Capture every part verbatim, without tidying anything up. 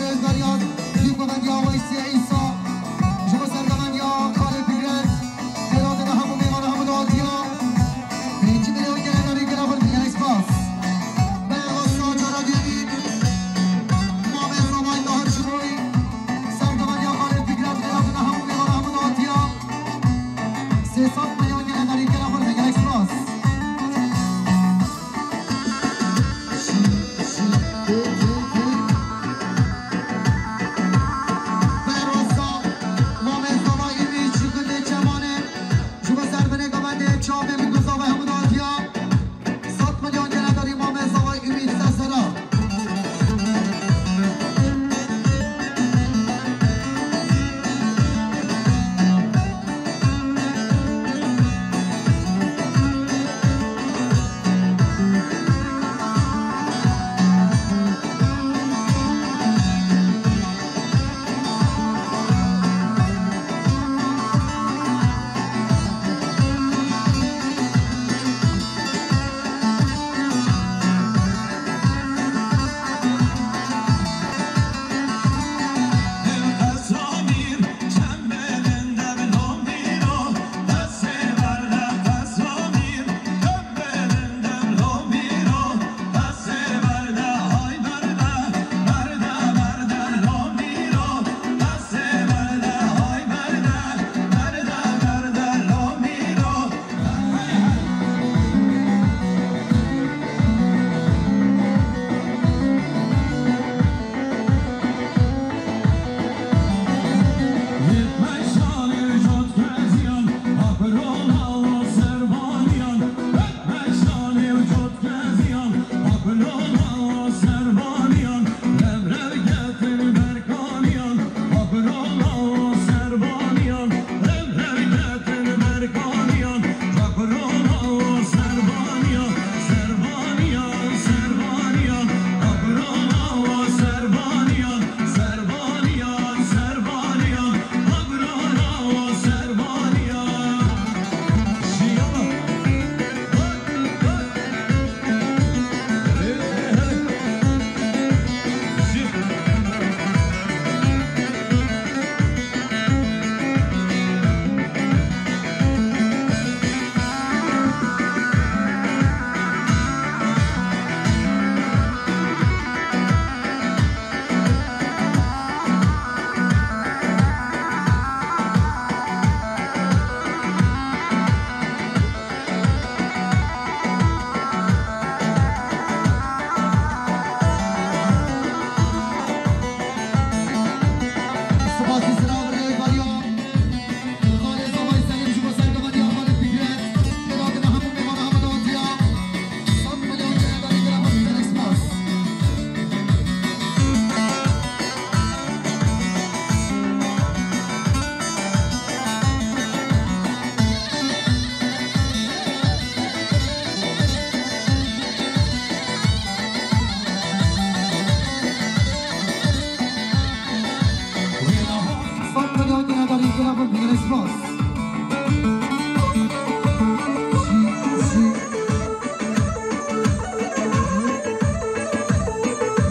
Beryan, Dîvgovendiya Weysê Îsa, ji bo sergovendiya Xalê Fikret, Xêratê de hemû mêvan, hemû dawetiya, pêncî milyon gele darî gela xwe, gelek spas. Berwasa cara duyemîn, Mamê Zavay Tahir ji bo sergovendiya Xalê Fikret, Xêratê de hemû mêvan, hemû dawetiya, sê sed milyon gele darî gela xwe, gelek spas. Berwasa Mamê Zavay Ümî ji gundê Çemanê, ji bo servinê govendê çavê min ku zavay hemû datiya, sed milyon gele darî Mamê Zavay Ümî ser sera.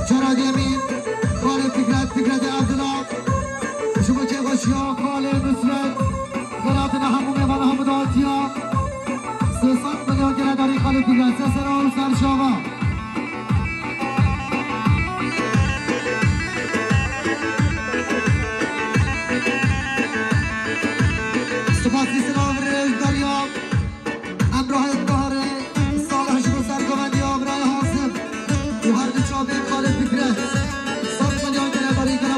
Cara duyemîn, Xalê Fikret, Fikretê Evdila. Ji bo kêfxweşiya Xalê Nusret, xelatine hemû mêvana hemû dawetiya. Sê sed milyon gele darî Xalê Fikret, ser sera û ser çava. Spasî sera û rêzdariya. Emrahê Taharê Salih ji bo sergovendiya birayê Hasim û her du çavên Xalê Fikret. Sed milyon gele darî gele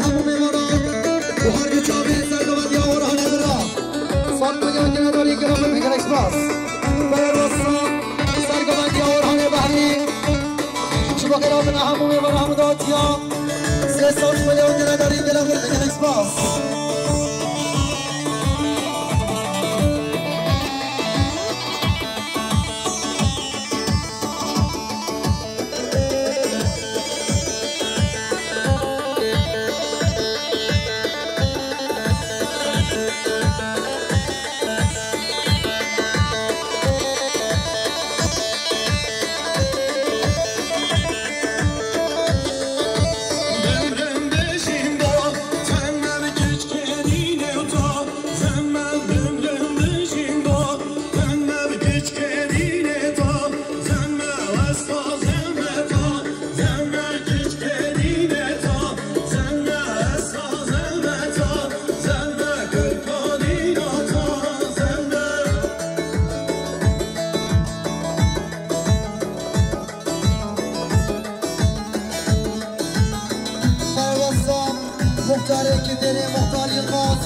Hemû mêvanan û her du çavên sergovendiya Orhanê min re. Sed milyon gine darî girav, gelek spas. Berwesa sergovendiya Orhanê Behrî. Ji bo xêra min hemû mêvanan hemû datiya. Sê sed milyon gine darî girav, gelek spas. Muhtarê Kiderê, Muhtar Yılmaz.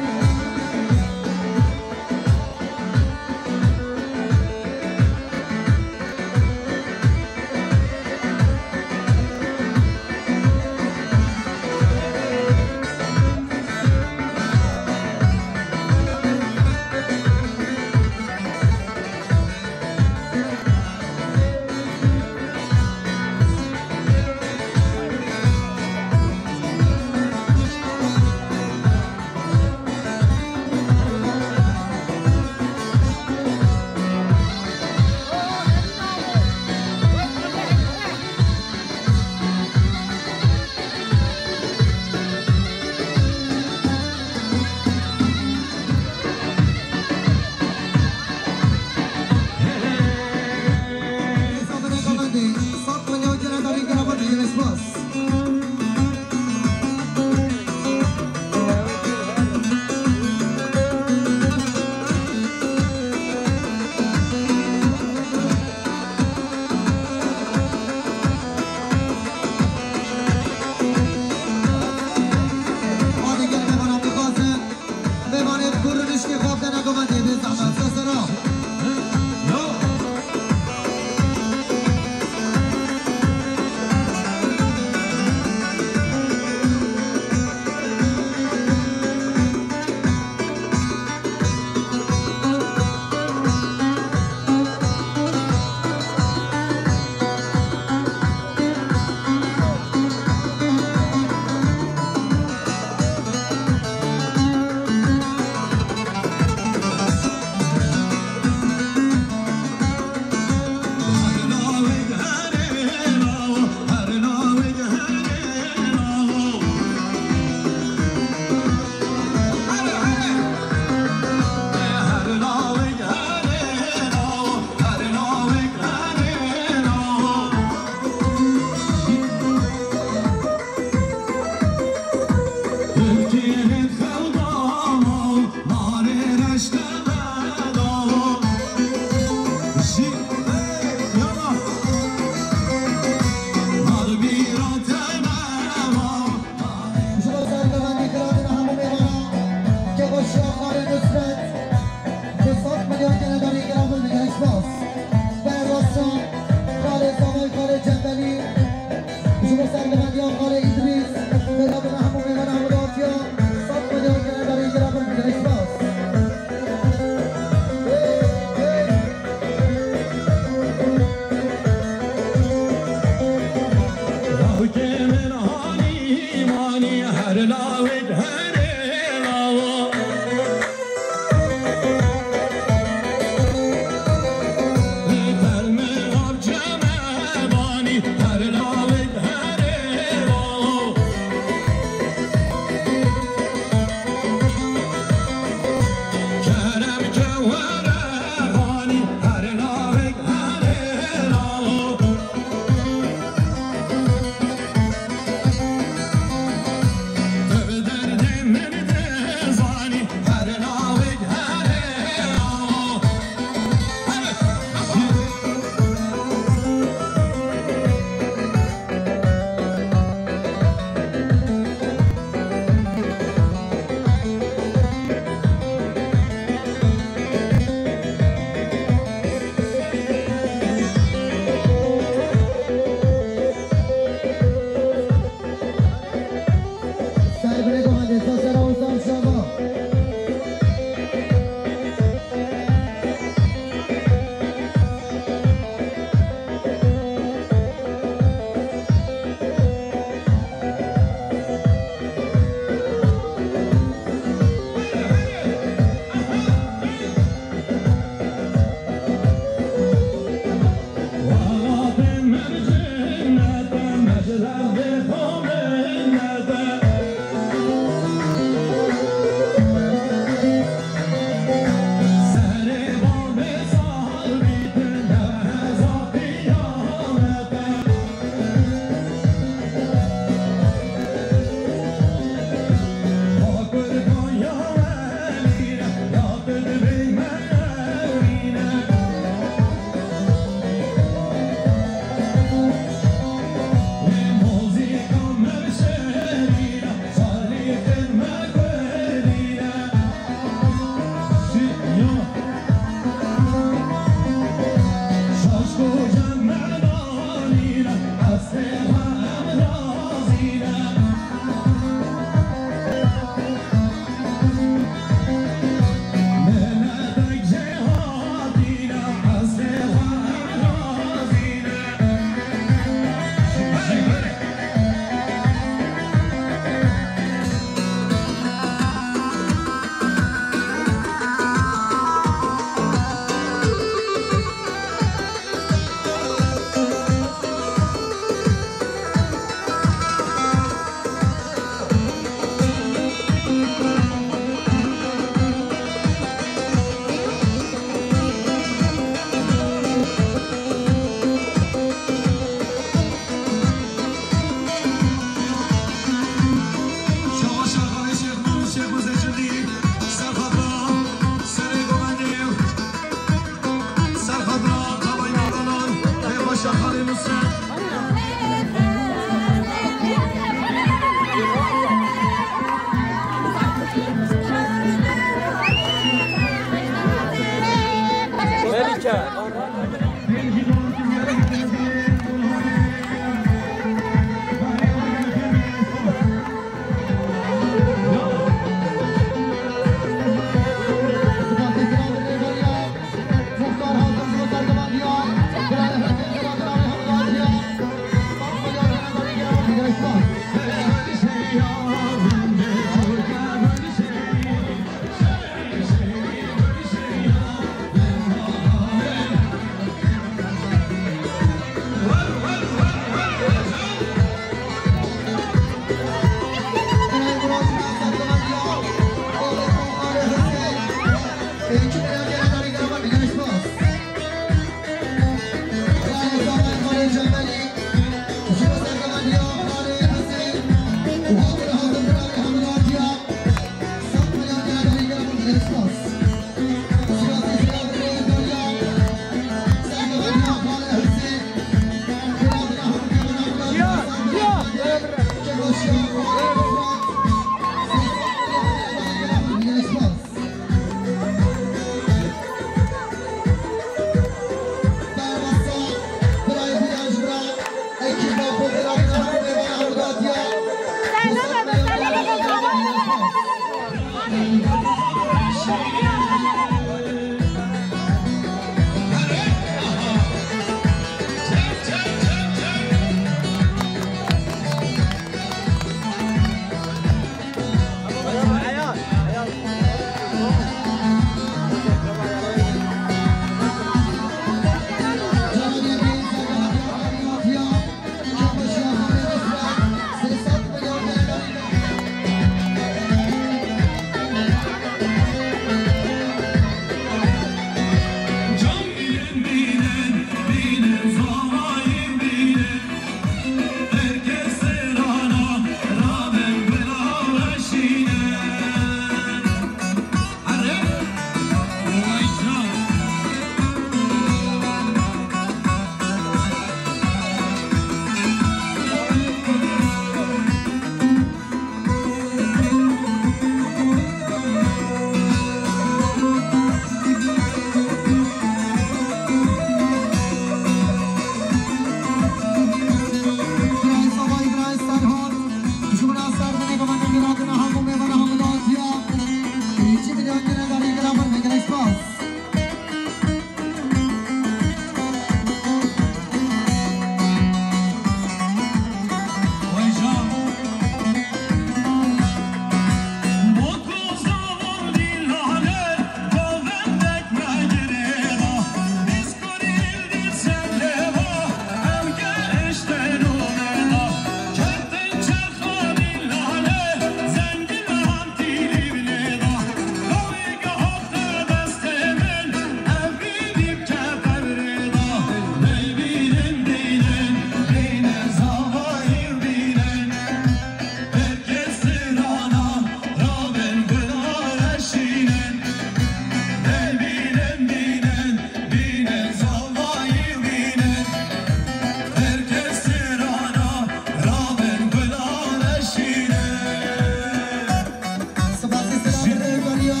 Spasî, selam, rêveberiya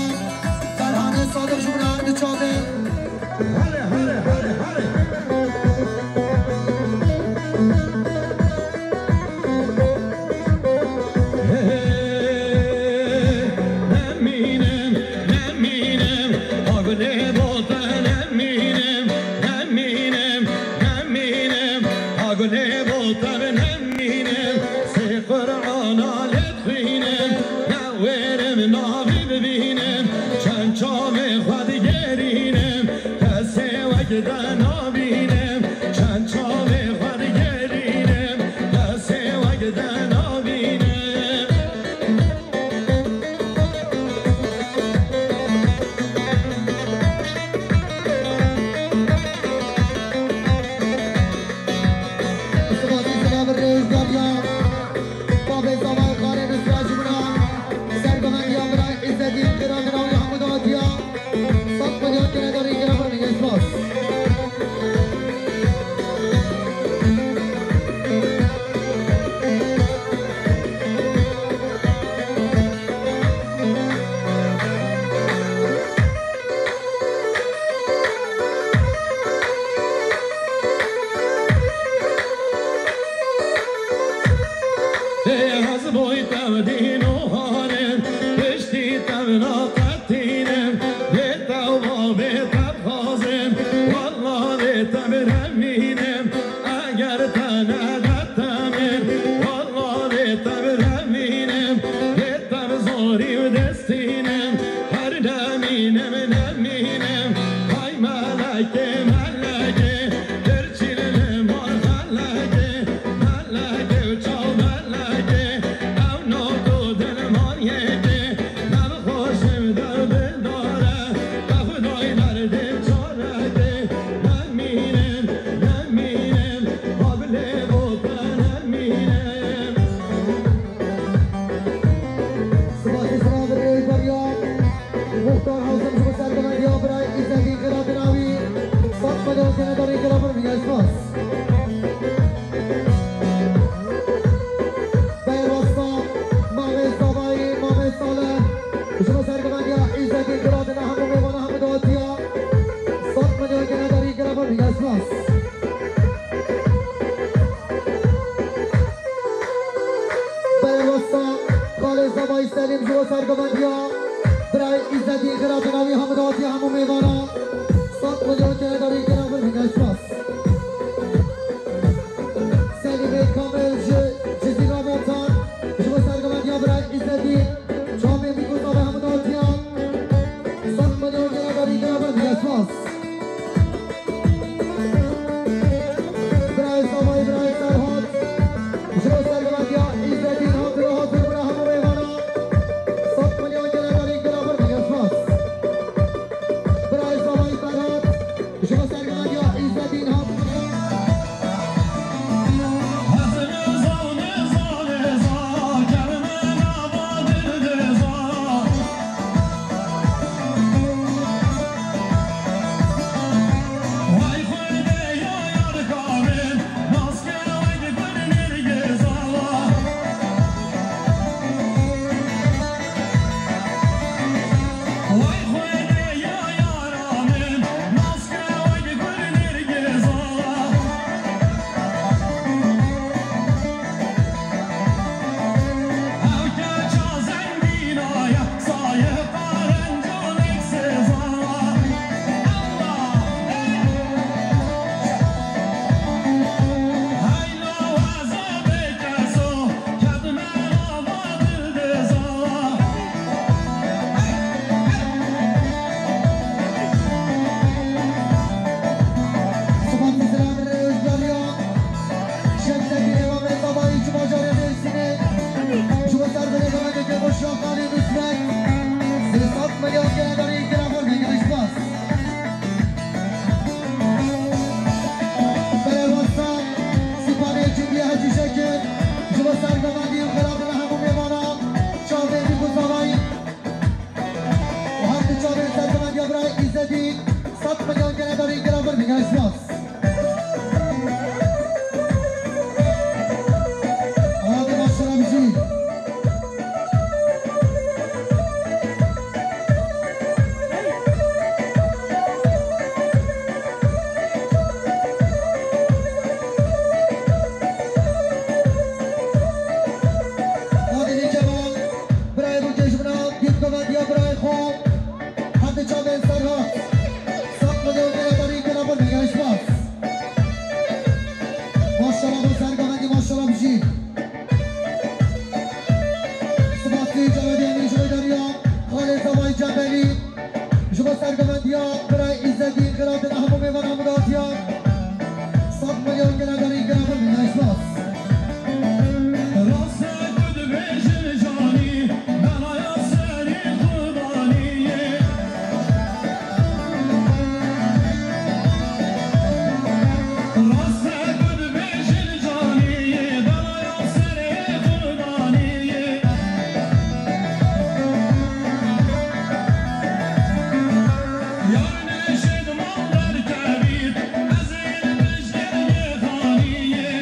Ferhanê Sadiq ji Gunar diçavê. Hale, hale, hale, hale. Nemînim, nemînim, a gulê bota nemînim, nemînim, nemînim, a gulê bota nemînim, sê Qur'ana lê dixwînim, newêrim navî bibînim, çend çavê xwe digerînim, kesê wek te nabînim, çend çavê xwe digerînim, kesê wek te nabînim. Sibatî selam rêzdariya Babê Zavayê Xalê Nusra ji min a sergomendiya min a Îzzedîn Qira min a wî hemû datiya. Sed milyon kere darî kira xwe min spas. Ê ez boy tev dîn û harim, piştî tev naqetînim, lê tev bavê tev xazim, walla lê tev remînim, eger te nedet temir, walla lê tev remînim, lê tev zorî û destînim, her nemînim, nemînim, hay melekê, melekê, birçî li mar xelekê, melekê û çaw melekê, ew nat û dilman yekê, me bi xweşim derbindar e, be Xwedayê derdê çare kê, nemînim, nemînim, ha bilê bo te nemînim. Spasî sira bi rêveberiya Muxtar Hazim ji bo sergomendiya birayê Îzzedîn Qira di navî sed milyon kene darî kira bir milyon spas. Berwasta Mamê Zavayî, Mamê Salih, ji bo sergomendiya Îzzedîn Qira di nav hemû mêvana hemû datiya sed milyon kene darî kira bir milyon spas. Berwasta Xalê Zavayî Selîm ji bo sergomendiya birayê Îzzetî Xira bi navî hemû dawetiya hemû mêvanan. Sed milyon kere darî kira bir mîna spas. Selîmê Kamil ji Cizîra Montan. Ji bo sergovendiya birayê Îzzetî. Çavê Mîkûsa ve hemû dawetiyan. Sed milyon kere darî kira bir mîna spas. Birayê Savayî, birayê Serhat. Ji bo sergovendiya Îzzetîn hatine hazir bira hemû mêvanan. Sed milyon kere darî kira bir mîna spas. Birayê Savayî Serhat. Ji bo sergovendiya Îzzetîn hat. Sibasî zilam rêzdariya Şemsedîn Êmamê Savayî ji bajarê Mêrsînê. Ji bo serverê Xalê Nusret. Sê sed milyon kere darî kira xwe, gelek spas. Berevastan Sîpanê Cundî Hecî Şekir. Ji bo sergovendî û xelatîna hemû mêvanan. Çavê Mîkû Savayî. Û her du çavên sergovendiya birayê Îzzetî sed milyon kere darî kira bir mîna spas. Hadi maşallah bijî. Hadi Cemal, birayê Burcê ji min a, dît govediya birayê xwe. Hadi çavên Serhat. Sed milyon kere darî kira bir mîna spas. Maşallah bo sergovendî, maşallah bijî. Sibasî Cemedî Emîn ji bo dariya Xalê Zavayî Cebelî. Ji bo sergovendiya birayê Îzzetî Xiratîn a hemû mêvan hemû datiyan. Sed milyon kere darî kira bir mîna spas. Rastê ku dibêjin canî, belaya serê Xudanî ye. Rastê ku dibêjin canî, belaya serê Xudanî ye. Yar neşêd mal derkevît, ez ê li pişt dergê xanî ye.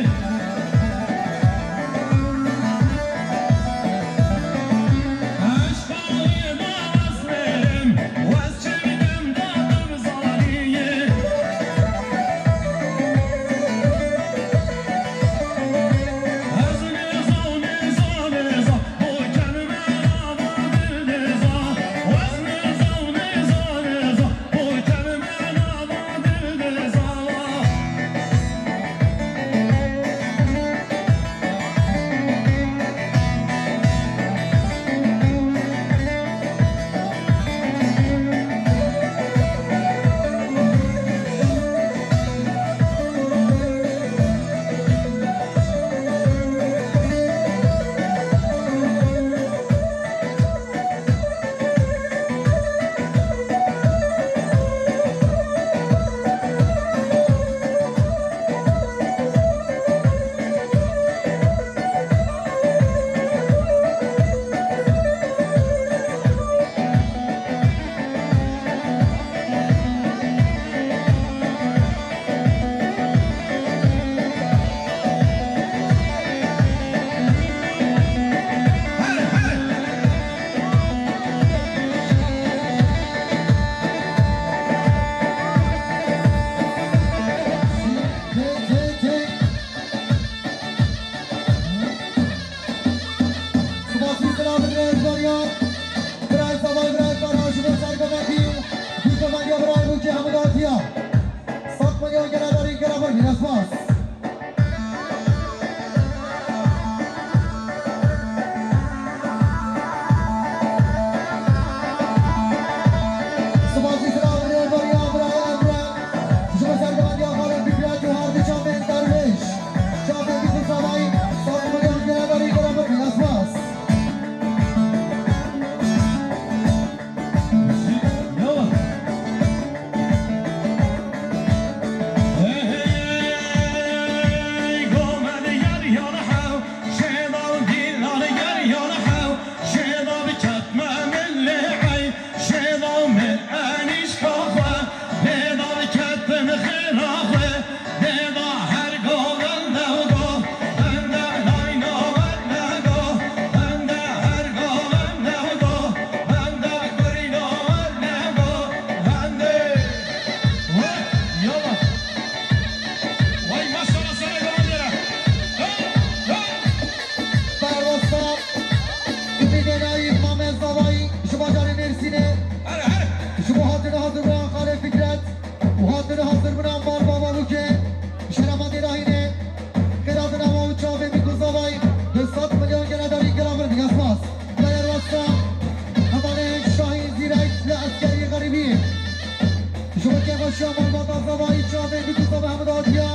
Ji bo kêfxweşiya malbata zavayî çavê dî ku zava hemû datiya.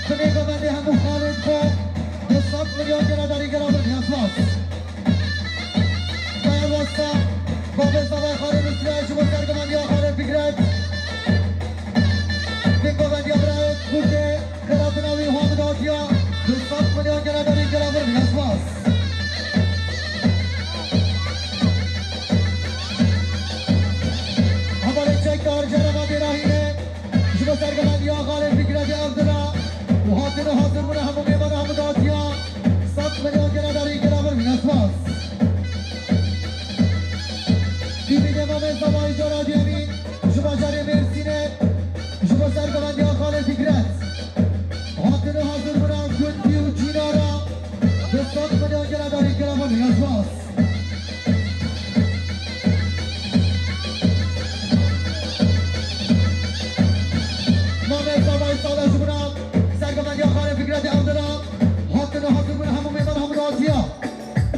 Bi mêvebendê hemû xalên xwe du sed milyon gela darî gela bin, ya spas. Dayal westa, bavê zavayê xalê Nusret, ji bo sergimandiya xalê Fikret. Mêvebendî ya birayê Kurdê, xela dina wî hemû datiya. Du sed milyon gela darî gela bin, ya spas. Hevalê çek dar cerema dêrahîne. Ji bo sergimandiya xalê Fikretê Evdira û hatin û hazir bûne hemû mêvan hemû datiya. Sed milyon gela darî gela vir, mîna spas. Dîvî dê mamê zavayî cara duyemîn ji bajarê Mêrsînê. Ji bo sergimandiya xalê Fikret. Hatin û hazir bûne gundî û cînara. Du sed milyon gela darî gela vir, mîna spas. Mamê zavayî sala ji bûna sergimandiya xalê Fikretê Evdira. Hatin û hazir bûne hemû mêvan hemû datiya.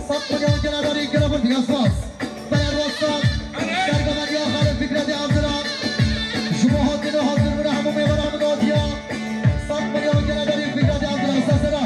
Sed milyon gela darî gela vir, mîna spas. Dayal westa, sergimandiya xalê Fikretê Evdira. Ji bo hatin û hazir bûne hemû mêvan hemû datiya. Sed milyon gela darî Fikretê Evdira. Sesera.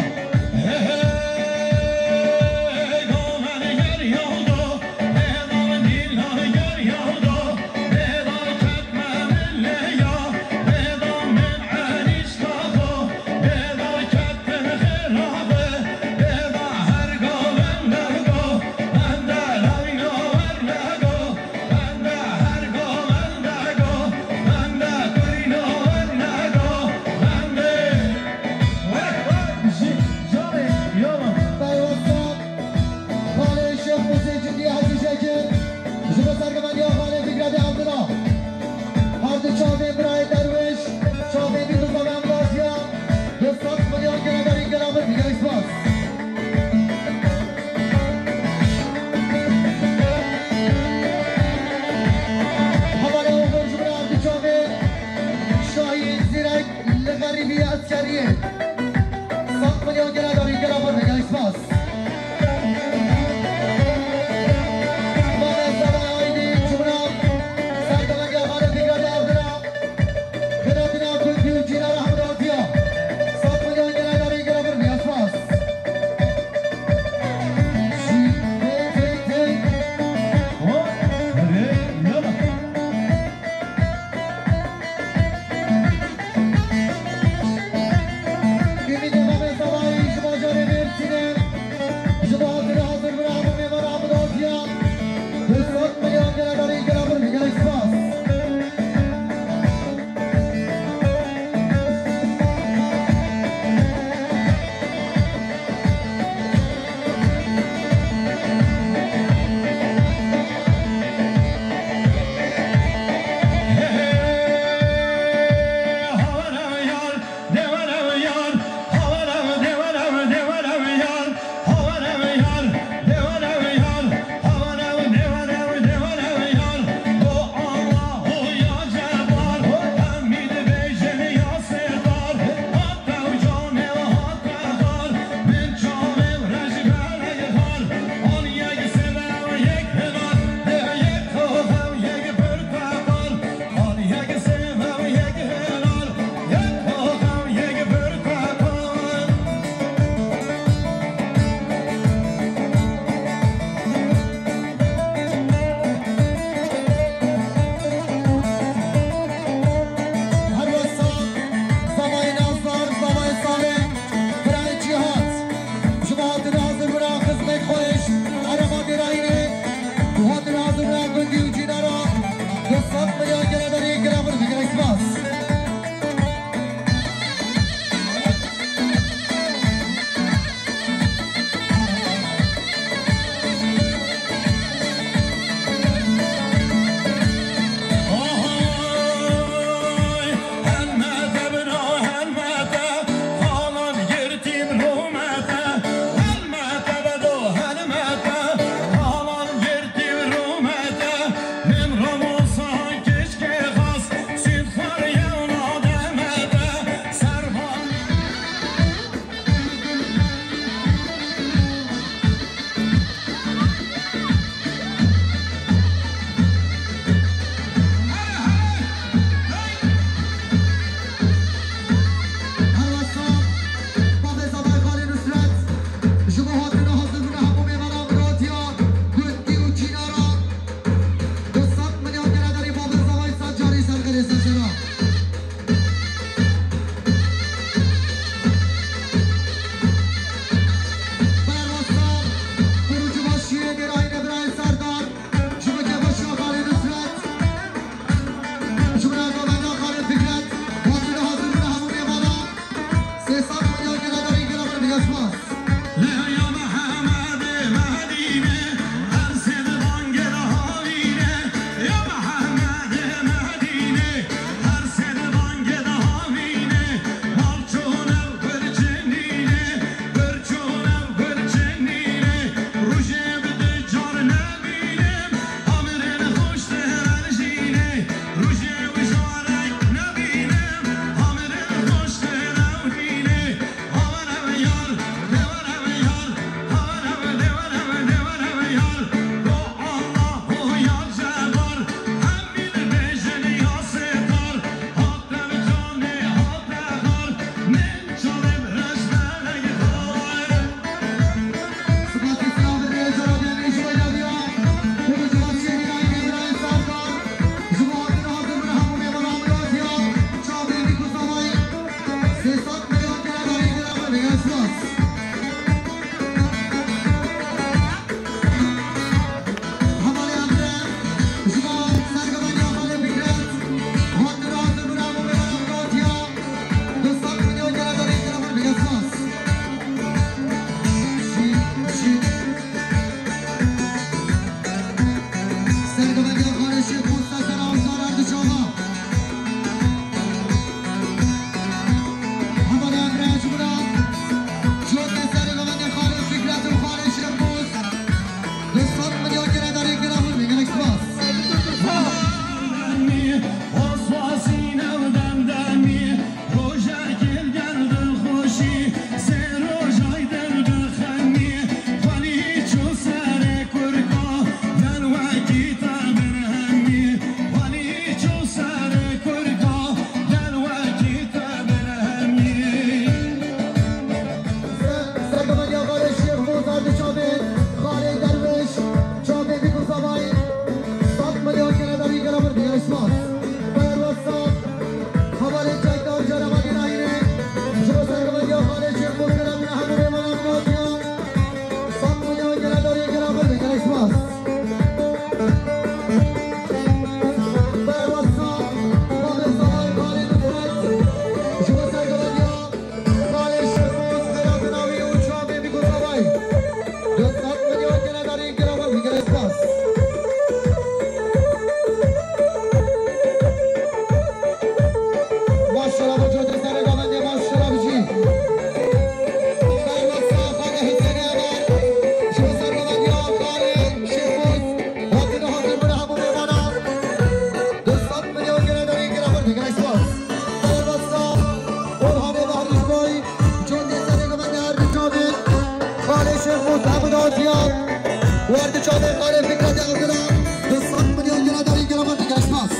Karê Fikret Yıldırım, bi sed milyon lira darî giravan digeşmez.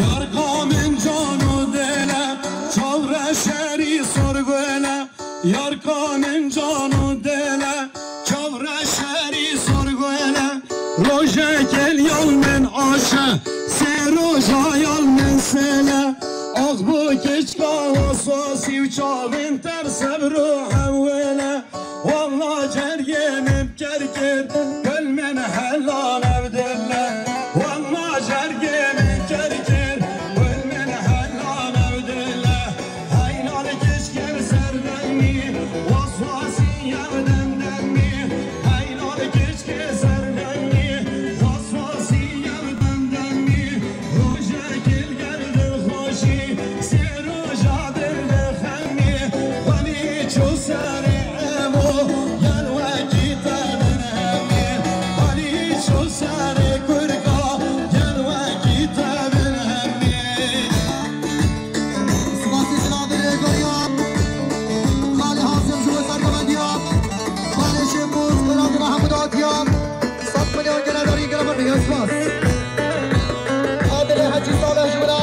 Yarka min can û dile, çavre şerî sorgule. Yarka min can û dile, çavre şerî sorgule. Rojek el yal min aşe, sê roja yal min sele. Ax bu keçka waswasî û çavên tev sebr û hewle. Walla cergê min ker kir, gul min hela nevdile. Walla cergê min ker kir, gul min hela nevdile. Heylal keçkê serdemî, waswasî yew demdemî. Heylal keçkê serdemî, waswasî yew demdemî. Rojek il ger dilxweşî, sê roja dil dixemî. Xwelî çû serê emo, gel wekî te bin hemî. Xwelî çû serê kurka, gel wekî te bin hemî. Spasî jina dirêgoriya Xalê Hasim ji bo sergovendiya Xalê Şêxmûs, Qeradina Hemû Datiya. Sed milyon gene darî giravan digeşmez. Adilê Hecî Salih ji wina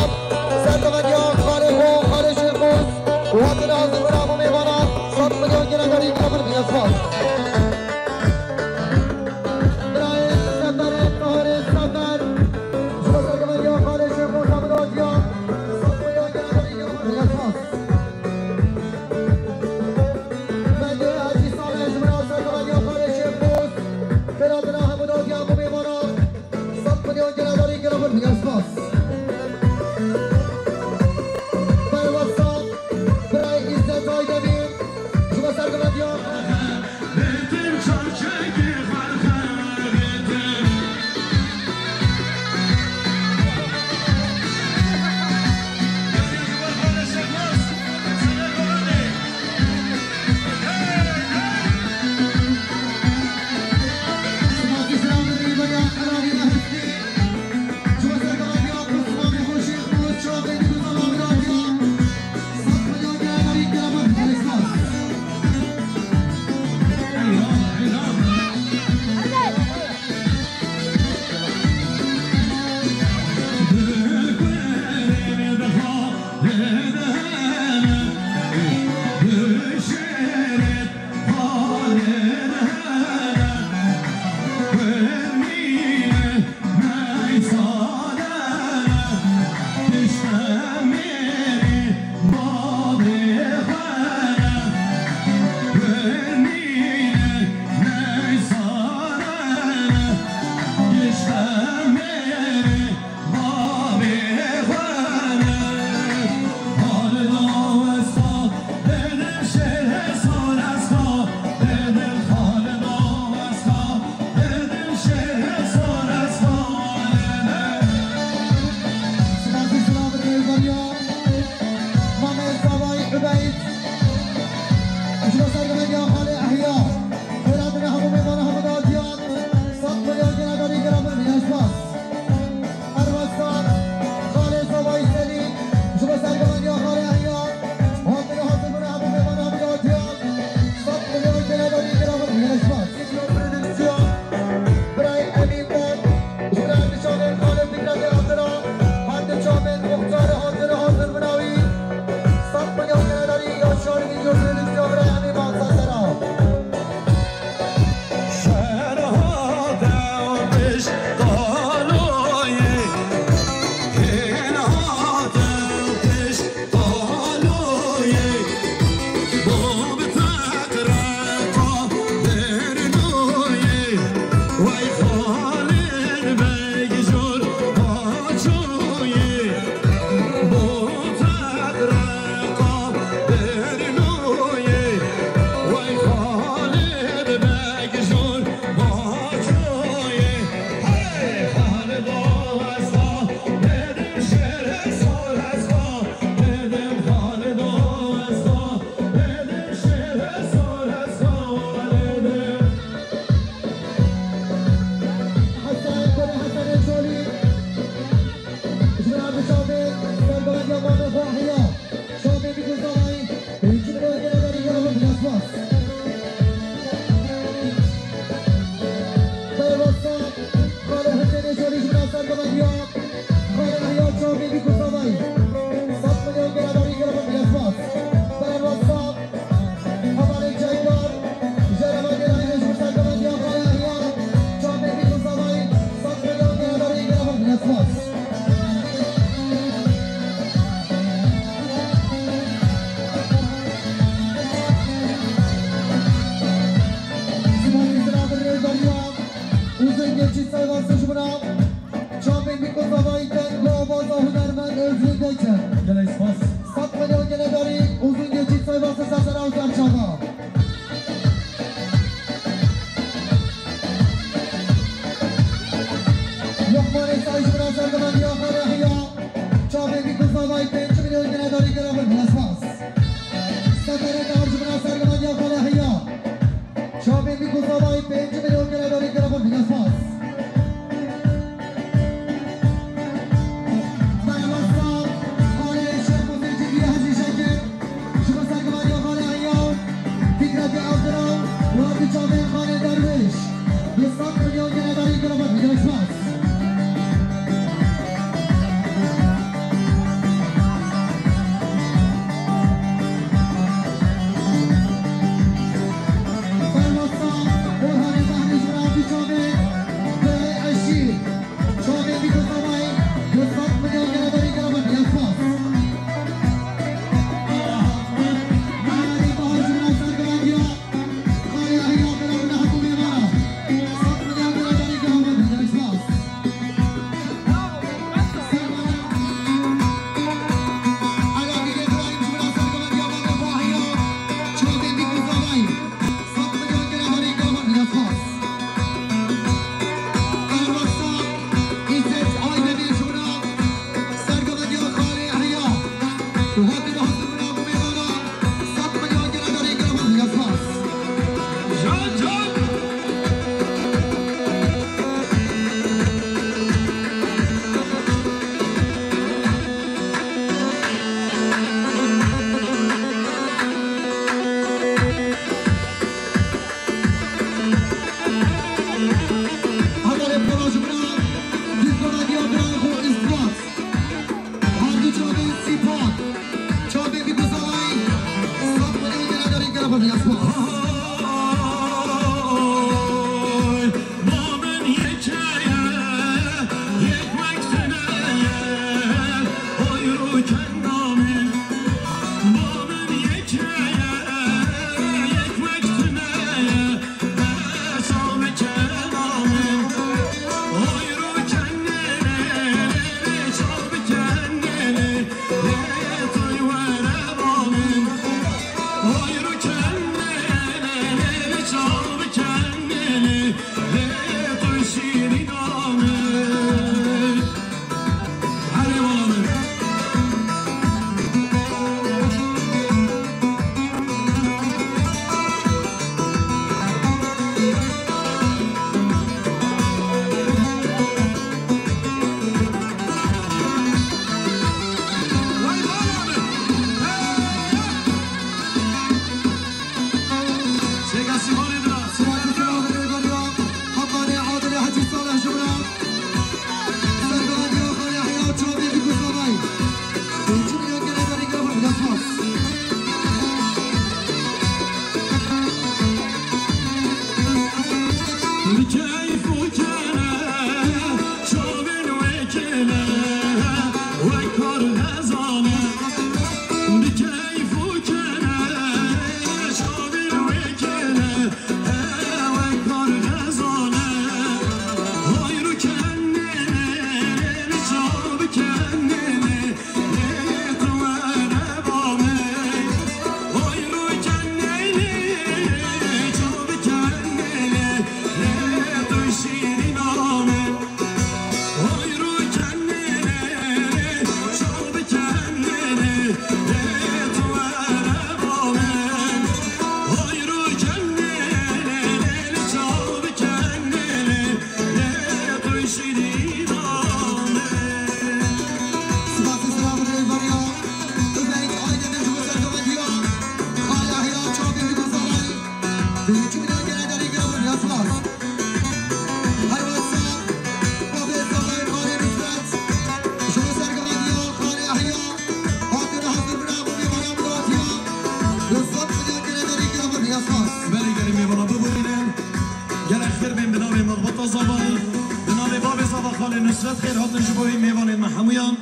sergovendiya xalê xwe, xalê Şêxmûs, û hatina hazir wina hemû mêvanan, sed milyon gene darî giravan digeşmez. Birayê Seferê, Taharê Sefer, ji bo sergovendiya xalê Şêxmûs Hemû Datiya, sed milyon gene darî giravan digeşmez. Mendê Hecî Salih ji min re sergovendiya xalê Şêxmûs, Qeradina Hemû Datiya hemû mêvanan, sed milyon gene darî giravan digeşmez. Perwesa, birayê Îzzet Aydemîr, ji bo sergovendiya Bîko Zavayî Teng, Avaza Hunermend Özgür Gökçe. Gelek spas. Sed milyon genedarî, Uzun Geçit Soybası Sesera û Serçava. Lokmanê Sayî ji bira sergimandiya xwe re hiya. Çavên Bîko Zavayî pênc milyon genedarî girevin. Gelek spas. Seferê Dahar ji bira sergimandiya xwe re hiya. Çavên Bîko Zavayî pênc milyon genedarî girevin. Gelek spas. Merhaba sağ, Xalê Şêx Husên Cîgî Hecî Şekir, ji bo sergivariya Xalê Eyyab, Fikretê Abdira û hevdî çavên Xalê Derwêş, du sed milyon genedarî girevin. Gelek spas. Merhaba sağ, Orhanê Behrê ji bo hevdî çavên Xalê Eşîr. Çavên Bîko Zavayî, du sed milyon genedarî girevin. Gelek spas. Mehmetê Bahar ji bo sergimandiya Xalê Eyyab girevin, hemû mêvanan. Sed milyon genedarî girevin. Gelek spas. Sermana Elabî Îbrahîm ji bo sergimandiya Mame Bahiya. Çavên Bîko Zavayî. Sed milyon genedarî girevin. Gelek spas. Erwasa Îzzet Aydemîr ji bo sergimandiya Xalê Eyyab û hatine hazirkirina bo mêvanan. Sed milyon genedarî girevin. Gelek spas. Can can. Hevalê Pola ji bira dîkona diya birayê xwe Îspat. Hardû çavên Sîpat. Çavên Bîko Zavayî. Sed milyon genedarî girevin. Gelek spas. Ba min yek heye, yek wek tune ye, oy rû kenda min. Ba min yek heye, yek wek tune ye, e çav kena min. Oy rû kenelê, çav kenelê, lê toy were ba min. Oy rû kenelê, çav kenelê, lê toy şîrîna min. Herê bala min. Vay bala min. Hey! Şêka Sîvanê bira. Sivakê Sivakê rêveriya Heqanê Adilê Hecî Salih ji bira sergimandiya Xalê Eyyab, çavên Bîko Zavayî. Pêncî milyon genedarî girevin. Gelek spas. Bi keyf û kene çavên wekele, wek kar xezane. Bi keyf û kene çavên wekele, wek kar xezane. Hayru kenene, çav kenene. Spasî sira bi rêveriya Uzeyt Aydemir ji bo sergovendiya Xalê Ehya çavên Bîko Zavayî. Pêncî milyon genedarî girevin. Gelek spas. Her wesa babê Zavayî Xalê Nusret ji bo sergovendiya Xalê Ehya hatine hazirkirina bo mêvanan bi dawetiya du sed milyon genedarî girevin. Gelek spas. Belê gelê mêvanan biborînin. Gelek xêr bên bi navê malbata Zavayî, bi navê babê Zava Xalê Nusret xêr hatin ji bo wî mêvanên me hemûyan.